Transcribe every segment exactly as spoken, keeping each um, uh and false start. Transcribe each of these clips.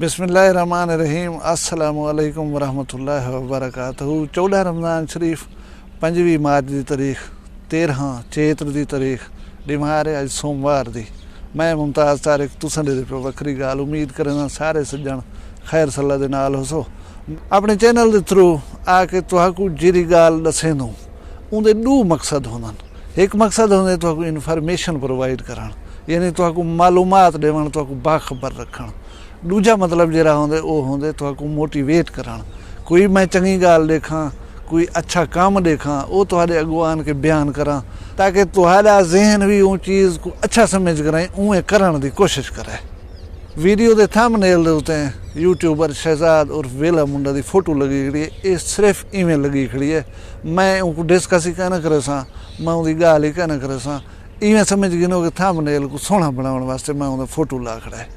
بسم اللہ الرحمن الرحیم۔ السلام علیکم ورحمۃ اللہ وبرکاتہ۔ چوݙاں رمضان شریف، پنجویں مارچ دی تاریخ، تیرہاں چیتر دی تاریخ، ݙیہاڑ ہے اڄ سوموار دی۔ میں ممتاز طارق تساں ݙیہدے پیو وکھری ڳالھ۔ امید کرینداں سارے سڄݨ خیر صلاح دے نال ہوسو۔ اپݨے چینل دے تھرو آ کے تہاکوں جیڑھی ڳالھ ݙسیندوں، اوندے ݙو مقصد ہوندن۔ ہک مقصد ہوندے تہاکوں انفارمیشن پرووائیڈ کرݨ، یعنی تہاکوں معلومات ݙیوݨ، تہاکوں باخبر رکھݨ۔ ݙوجھا مطلب جیڑھا ہوندے، او ہوندے تہاکوں موٹیویٹ کرݨ۔ کوئی میں چنڳی ڳالھ ݙیکھاں، کوئی اچھا کم ݙیکھاں، او تہاݙے اڳوں آن کے بیان کراں، تاکہ تہاݙا ذہن وی اوں چیز کوں اچھا سمجھ کرائیں، اونویں کرݨ دی کوشش کرے۔ ویڈیو دے تھمب نیل دے اتے یوٹیوبر شہزاد عرف ویلا منڈا دی فوٹو لڳی کھڑی ہے۔ اے صرف ایویں لڳی کھڑی ہے، میں اونکوں ڈسکس ہی کائنا کریساں، میں اوندی ڳالھ ہی کائنا کریساں۔ ایویں سمجھ گھنو کہ تھمب نیل کوں سوہݨا بݨاوݨ واسطے میں اوندا فوٹو لا کھڑا ہے۔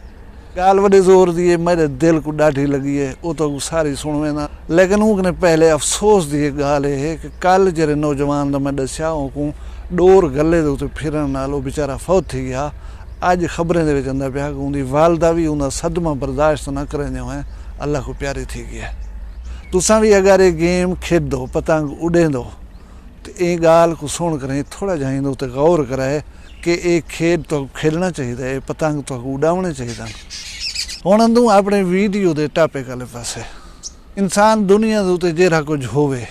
ڳالھ وݙے زور دی ہے، میݙے دل کوں ݙاڈھی لڳی ہے، او تہاکوں ساری سݨوینداں۔ لیکن اوں کنے پہلے افسوس دی ہک ڳالھ اے ہے کہ کل جیڑھے نوجوان دا میں ݙسیا، اونکوں ݙور گلے دے اتے پھرݨ نال او بیچارہ فوت تھی ڳیا۔ اڄ خبریں دے وچ آندا پیا کہ اوندی والدہ وی اوندا صدمہ برداشت نہ کریندے ہوئیں اللہ کوں پیاری تھی ڳئی ہے۔ تساں وی اگر اے گیم کھیݙدو، پتنگ اݙیندو، تے ایں ڳالھ کوں سݨ کریں تھوڑا جیہاں ایندے اتے غور کرائے کہ اے کھیݙ تہاکوں کھیݙݨا چاہیدا ہے، اے پتنگ تہاکوں اݙاوݨے چاہیدن۔ ہݨ اندوں اپݨے ویڈیو دے ٹاپک آلے پاسے۔ انسان دنیا دے اتے جیڑھا کجھ ہووے،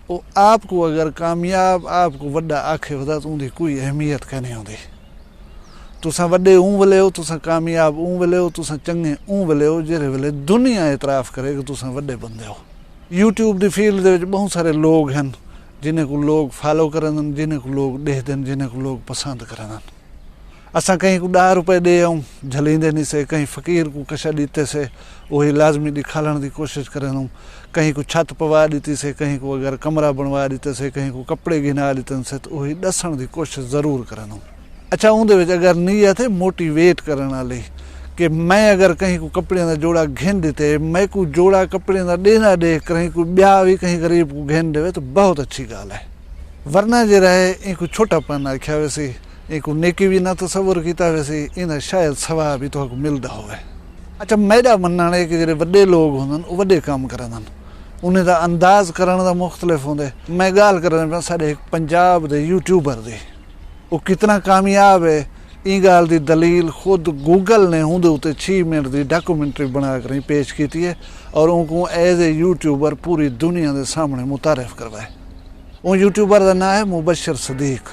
او آپ کوں اگر کامیاب، آپ کوں وݙا آکھے ودا تاں اوندی کوئی اہمیت کائنی ہوندی۔ تساں وݙے اوں ویلے ہو، تساں کامیاب اوں ویلے ہو، تساں چنڳے اوں ویلے ہو جیڑھے ویلے دنیا اعتراف کرے کہ تساں وݙے بندے ہو۔ یوٹیوب دی فیلڈ دے وچ ٻہوں سارے لوگ ہن جنہیں کوں لوگ فالو کریندن، جنہیں کوں لوگ ݙیہدن، جنہیں کوں لوگ پسند کریندن۔ اساں کہیں کوں ݙاہ روپے ݙے آؤں، جھلیندے نی سے، کہیں فقیر کوں کشا ݙتے سے، اوہی لازمی ݙکھالݨ دی کوشش کریندوں۔ کہیں کوں چھت پوا ݙتی سے، کہیں کوں اگر کمرہ بݨوا ݙتے سے، کہیں کوں کپڑے گھنا ݙتے سے، تاں اوہی ݙسݨ دی کوشش ضرور کریندوں۔ اچھا، اوندے وچ اگر نیت ہے موٹیویٹ کرݨ آلی کہ میں اگر کہیں کوں کپڑیاں دا جوڑا گھن ݙتے، میکوں جوڑا کپڑیاں دا ݙیندا ݙیکھ کریں کوئی ٻیا وی کہیں غریب کوں گھن ݙیوے تاں بہت اچھی ڳالھ ہے۔ ورنہ جیڑھا ہے اینکوں چھوٹا پن آکھیا ویسی، اینکوں نیکی وی نہ تصور کیتا ویسی، ایندا شاید ثواب ہی تہاکوں ملدا ہووے۔ اچھا، میݙا منݨ ہے کہ جیڑھے وݙے لوگ ہوندن، او وݙے کم کریندن، انہیں دا انداز کرݨ دا مختلف ہوندے۔ میں ڳالھ کرݨ پیا ساݙے ہک پنجاب دے یوٹیوبر دی۔ او کتنا کامیاب ہے، ایں ڳالھ دی دلیل خود گوگل نے اوندے اتے چھی منٹ دی ڈاکومنٹری بݨا کریں پیش کیتی ہے اور اونکوں ایز اے یوٹیوبر پوری دنیا دے سامݨے متعارف کروائے۔ اوں یوٹیوبر دا ناں ہے مبشر صدیق۔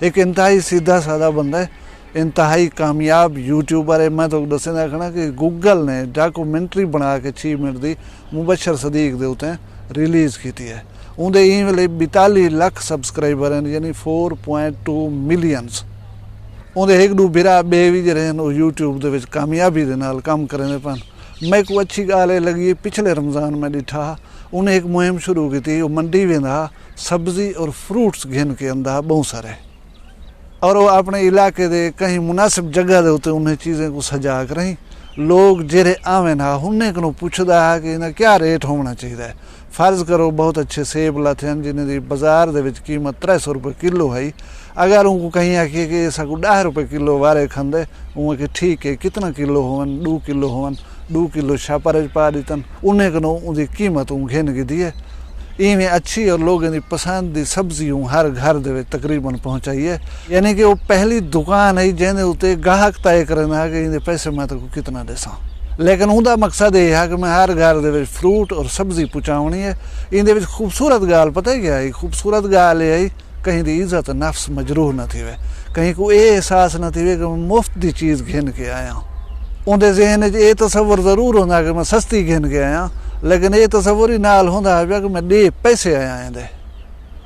ہک انتہائی سیدھا سادہ بندہ ہے، انتہائی کامیاب یوٹیوبر ہے۔ میں تہاکوں ݙسیندا کھڑاں کہ گوگل نے ڈاکومنٹری بݨا کے چھی منٹ دی مبشر صدیق دے اتے ریلیز کیتی ہے۔ اوندے ایں ویلے ٻتالیہہ لکھ سبسکرائبر ہن، یعنی فور پوائنٹ ٹو ملینز۔ اوندے ہک ݙو بھرا ٻئے وی جیڑھے ہن، او یوٹیوب دے وچ کامیابی دے نال کم کریندے پن۔ میکوں اچھی ڳالھ اے لڳی، پچھلے رمضان میں ݙٹھا ہا، انہیں ہک مہم شروع کیتی، او منڈی ویندا ہا، سبزی اور فروٹس گھن کے آندا ہا ٻہوں سارے۔ اور او اپݨے علاقے دے کہیں مناسب جگہ دے اتے انہیں چیزیں کوں سجا کریں، لوگ جیڑھے آون ہا، انہیں کنوں پچھدا ہا کہ ایندا کیا ریٹ ہووݨا چاہیدا ہے۔ فرض کرو بہت اچھے سیب لاتھے ہن جنہیں دی بازار دے وچ قیمت ترے سو روپے کلو ہئی، اگر اونکوں کہیں آکھیے کہ اساکوں ݙاہ روپے کلو وارے کھاندے، اوں آکھے ٹھیک ہے، کتنا کلو ہوون؟ ݙو کلو ہوون۔ ݙو کلو شاپر اچ پا ݙتن۔ انہیں کنوں اوندی قیمت اوں گھن گھدی ہے۔ ایویں اچھی اور لوگیں دی پسند دی سبزی اوں ہر گھر دے وچ تقریبا پہنچائی ہے۔ یعنی کہ او پہلی دکان ہئی جیندے اتے گاہک طے کریندا ہا کہ ایندے پیسے میں تیکوں کتنا ݙیساں۔ لیکن اوندا مقصد اے ہا کہ میں ہر گھر دے وچ فروٹ اور سبزی پہنچاوݨی ہے۔ ایندے وچ خوبصورت ڳالھ پتہ ہے کیا ہئی؟ خوبصورت ڳالھ اے ہئی کہیں دی عزت نفس مجروح نہ تھیوے، کہیں کوں اے احساس نہ تھیوے کہ میں مفت دی چیز گھن کے آیاں۔ اوندے ذہن اچ اے تصور ضرور ہوندا کہ میں سستی گھن کے آیاں، لیکن اے تصور ہی نال ہوندا پیا کہ میں ݙے پیسے آیاں ایندے۔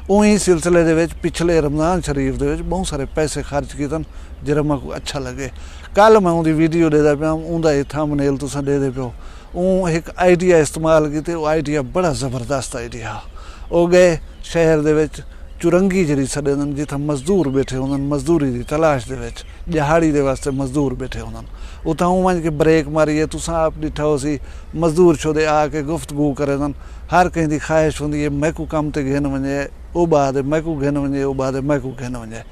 اوں ایں سلسلے دے وچ پچھلے رمضان شریف دے وچ ٻہوں سارے پیسے خرچ کیتن، جیڑھا میکوں اچھا لڳے۔ کل میں اوندی ویڈیو ݙیہدا پیام، اوندا اے تھمب نیل تساں ݙیہدے پیو۔ اوں ہک آئیڈیا استعمال کیتے، او آئیڈیا بڑا زبردست آئیڈیا ہا۔ او ڳئے شہر دے وچ چرنگی جیڑھی سݙیندن، جتھاں مزدور ٻیٹھے ہوندن، مزدوری دی تلاش دے وچ، ݙیہاڑی دے واسطے مزدور ٻیٹھے ہوندن۔ اتھاں اوں ونڄ کے بریک ماری ہے، تساں آپ ݙٹھا ہوسی، مزدور شودے آ کے گفتگو کریندن۔ ہر کہیں دی خواہش ہوندی ہے میکوں کم تے گھن ونڄے، او ٻہا تے میکوں گھن ونڄے، او ٻہا تے میکوں گھن ونڄے۔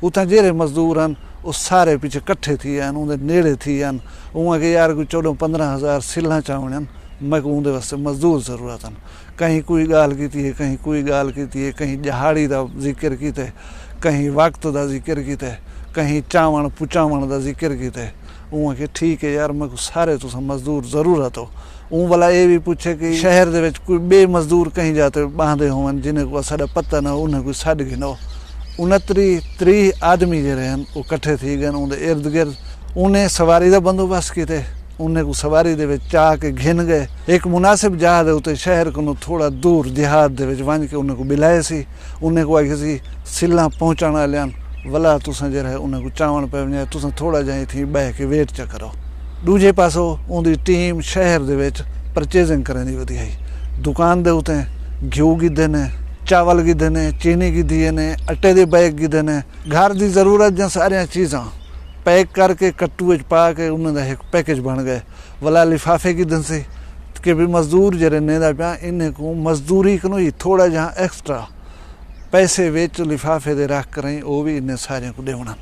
اتھاں جیرھے مزدور ہن، او سارے پچھے کٹھے تھی آئن، اوندے نیڑے تھی آئن۔ اوں آکھیا، یار، کوئی چوݙاں پندرھاں ہزار سلھاں چاوݨن، میکوں اوندے واسطے مزدور ضرورت ہن۔ کہیں کوئی ڳالھ کیتی ہے، کہیں کوئی ڳالھ کیتی ہے، کہیں ݙیہاڑی دا ذکر کیتے، کہیں وقت دا ذکر کیتے، کہیں چاوݨ پچاوݨ دا ذکر کیتے۔ اوں آکھیا، ٹھیک ہے یار، میکوں سارے تساں مزدور ضرورت ہو۔ اوں ولا اے وی پچھے کہ شہر دے وچ کوئی ٻئے مزدور کہیں جاہ تے ٻاہندے ہوون جنہیں کوں اساݙا پتہ نہ ہو، انہیں کوں سݙ گھنو۔ انہتری تریہہ آدمی جیرھے ہن، او کٹھے تھی ڳئن اوندے ارد گرد۔ انہیں سواری دا بندوبست کیتے، انہیں کوں سواری دے وچ چا کے گھن ڳئے۔ ہک مناسب جاہ دے اتے شہر کنوں تھوڑا دور دیہات دے وچ ونڄ کے انہیں کوں ٻلائے سی۔ انہیں کوں آکھیا سی، سلھاں پہنچݨ آلیاں ہن، ولا تساں جیرھا ہے انہیں کوں چاوݨ پئے ونڄے، تساں تھوڑا جیہاں اتھیں ٻہہ کے ویٹ چا کرو۔ ݙوجھے پاسوں اوندی ٹیم شہر دے وچ پرچیزنگ کریندی ودی ہئی۔ دکان دے اتے گھیو گھدے نے، چاول گھدے نے، چینی گھدی نے، اٹے دے بیگ گھدے نے، گھر دی ضرورت دیاں ساریاں چیزاں پیک کر کے کٹو وچ پا کے انہاں دا ہک پیکج بݨ ڳئے۔ ولا لفافے گھدن سی کہ بھی مزدور جیرھے نیندا پیا، انہیں کوں مزدوری کنوں ہی تھوڑا جیہاں ایکسٹرا پیسے وچ لفافے دے رکھ کرائیں، او وی انہیں ساریاں کوں ݙیوݨن۔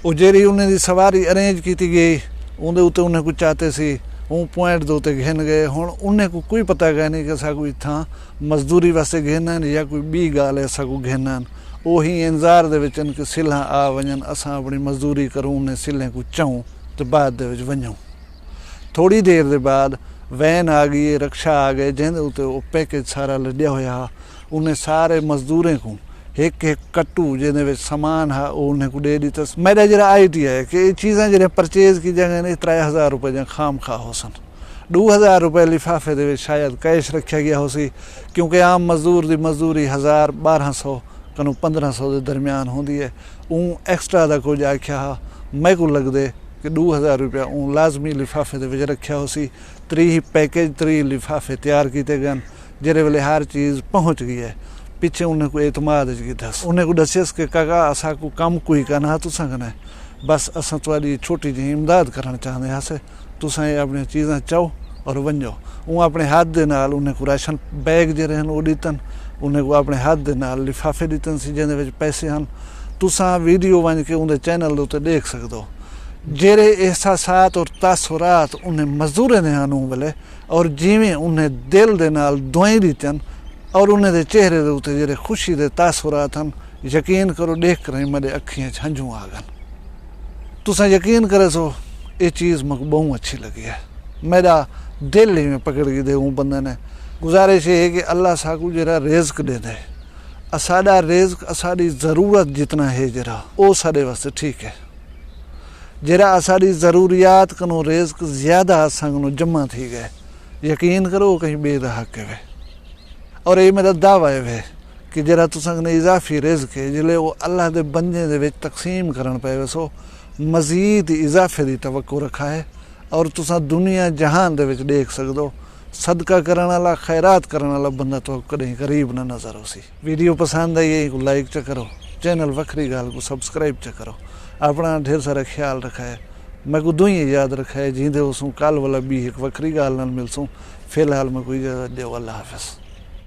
او جیرھی انہیں دی سواری ارینج کیتی ڳئی، اوندے اتے انہیں کوں چاتے سی، اوں پوائنٹ دے اتے گھن ڳئے۔ ہݨ انہیں کوں کوئی پتہ کائنی کہ اساکوں اتھاں مزدوری واسطے گھنن یا کوئی ٻی ڳالھ ہے اساکوں گھنن۔ او ہی انتظار دے وچ ہن کہ سلھاں آ ونڄن، اساں اپݨی مزدوری کروں، انہیں سلھیں کوں چاؤں تے بعد دے وچ ونڄوں۔ تھوڑی دیر دے بعد وین آ ڳئی، رکشہ آ ڳئے، جیندے اتے او پیکج سارا لدیا ہویا ہا۔ انہیں سارے مزدوریں کوں ہک ہک کٹو جیندے وچ سامان ہا، او انہیں کوں ݙے ݙتس۔ میݙا جیرھا آئیڈیا ہے کہ اے چیزاں جیرھیاں پرچیز کیتیاں ڳئن، اے ترائے ہزار روپے دیاں خام خواہ ہوسن۔ ݙو ہزار روپے لفافے دے وچ شاید کیش رکھیا ڳیا ہوسی، کیونکہ عام مزدور دی مزدوری ہزار، ٻارہاں سو کنوں پندرھاں سو دے درمیان ہوندی ہے۔ اوں ایکسٹرا دا کجھ آکھیا ہا، میکوں لڳدے کہ ݙو ہزار روپیہ اوں لازمی لفافے دے وچ رکھیا ہوسی۔ تریہہ پیکج، تریہہ لفافے تیار کیتے ڳئن۔ جیرھے ویلے ہر چیز پہنچ ڳئی ہے، پچھے انہیں کوں اعتماد اچ گھدس۔ انہیں کوں ݙسیس کہ کاکا، اساکوں کم کوئی کائنا تساں کنے، بس اساں تہاݙی چھوٹی جیہی امداد کرݨ چاہندے ہاسے۔ تساں اے اپݨیاں چیزاں چاؤ اور ونڄو۔ اوں اپݨے ہتھ دے نال انہیں کوں راشن بیگ جیرھے ہن او ݙتن، انہیں کوں اپݨے ہتھ دے نال لفافے ݙتن سی جیندے وچ پیسے ہن۔ تساں ویڈیو ونڄ کے اوندے چینل دے اتے ݙیکھ سڳدو۔ جیرھے احساسات اور تاثرات انہیں مزدوریں دے ہن اوں ویلے، اور جیویں انہیں دل دے نال دعائیں ݙتیاں اور انہیں دے چہرے دے اتے جیرھے خوشی دے تاثرات ہن، یقین کرو ݙیکھ کرائیں میݙے اکھیں اچ ہنجوں آ ڳن۔ تساں یقین کریسو، اے چیز میکوں ٻہوں اچھی لڳی ہے۔ میݙا دل ایویں پکڑ گھدے اوں بندے نے۔ گزارش اے ہے کہ اللہ ساکوں جیرھا رزق ݙیندے، اساݙا رزق اساݙی ضرورت جتنا ہے جیرھا، او ساݙے واسطے ٹھیک ہے۔ جیرھا اساݙی ضروریات کنوں رزق زیادہ اساں کنوں جمع تھی ڳئے، یقین کرو او کہیں ٻئے دا حق ہے۔ اور اے میݙا دعویٰ ہے کہ جیرھا تساں کنے اضافی رزق ہے، جلے او اللہ دے بندیں دے وچ تقسیم کرݨ پئے ویسو، مزید اضافے دی توقع رکھا ہے۔ اور تساں دنیا جہان دے وچ ݙیکھ سڳدو، صدقہ کرݨ آلا، خیرات کرݨ آلا بندہ تہاکوں کݙہیں غریب نہ نظر ہوسی۔ ویڈیو پسند آئی ہے، اینکوں لائک چا کرو، چینل وکھری ڳالھ کوں سبسکرائب چا کرو۔ اپݨا ڈھیر سارا خیال رکھائے، میکوں دعائیں یاد رکھائے، جیندے ہوسوں کل ولا ٻی ہک وکھری ڳالھ نال ملسوں۔ فی الحال میکوں اجازت ݙیو، اللہ حافظ۔